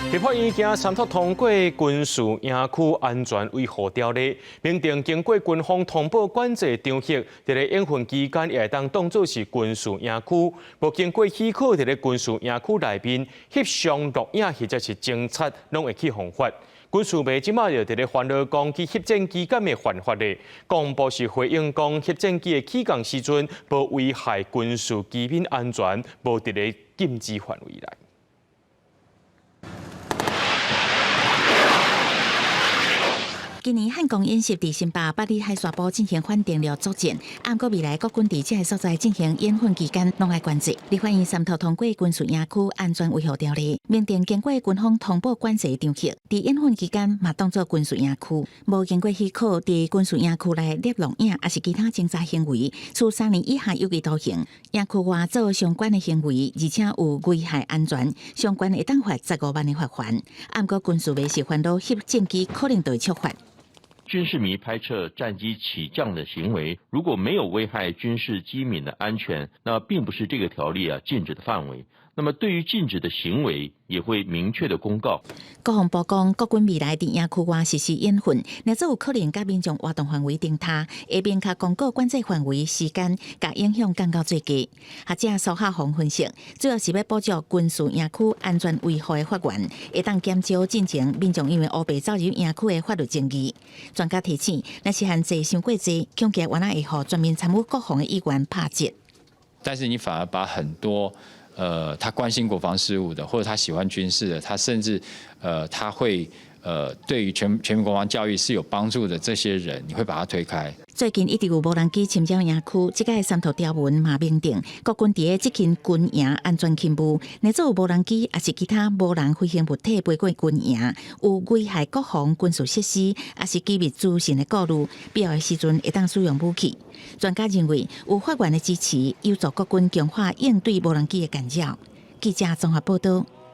立法院今三讀通過軍事營區安全維護條例，明定經過軍方通報管制場域，佇咧演訓期間也會當當做是軍事營區，無經過許可佇咧軍事營區內面翕相錄影或者是偵察，攏會去予罰。軍事迷這馬就佇咧煩惱講去翕戰機敢會犯法咧？國防部是回應講，翕戰機的起降時陣無危害軍事機敏安全，無佇咧禁止範圍內。今年漢光演習佇新北八里海沙埔進行反登陸作戰，毋過未來國軍佇這个所在進行演訓期間，攏愛管制。立法院三讀通過軍事營區安全維護條例，明定經過軍方通報管制場域，佇演訓期間嘛當做軍事營區，無經過許可佇軍事營區內攝錄影，抑是其他偵查行為，處3年以下有期徒刑。營區外做相關的行為，而且有危害安全，上懸會當罰15萬的罰鍰。毋過軍事迷是煩惱翕戰機可能就會觸法。軍事迷拍攝戰機起降的行為，如果沒有危害軍事機敏的安全，那並不是這個條例啊禁止的範圍。那麼對於禁止的行為，也會明確的公告。國防部講，國軍未來佇營區外實施演訓，若做有可能佮民眾活動範圍重疊，會明確公告管制範圍、時間，共影響降到最低。學者蘇孝宏分析，主要是欲保障軍事營區安全維護的法源，會當減少進前民眾因為烏白走入營區的法律爭議。專家提醒，若是限制傷過濟，恐驚原來會予全面參與國防的議員拍折。但是你反而把很多他關心國防事務的，或者他喜歡軍事的，他甚至他會對於全民國防教育是有幫助的這些人，你會把他推開。最近一直有無人機侵擾營區，這擺三讀條文嘛明定，國軍佇咧執行軍營安全勤務，若做有無人機抑是其他無人飛行物體飛過軍營，有危害國防軍事設施，抑是機密資訊的顧慮，必要的時陣會當使用武器。專家認為，有法源的支持，有助國軍強化應對無人機的干擾。記者綜合報道。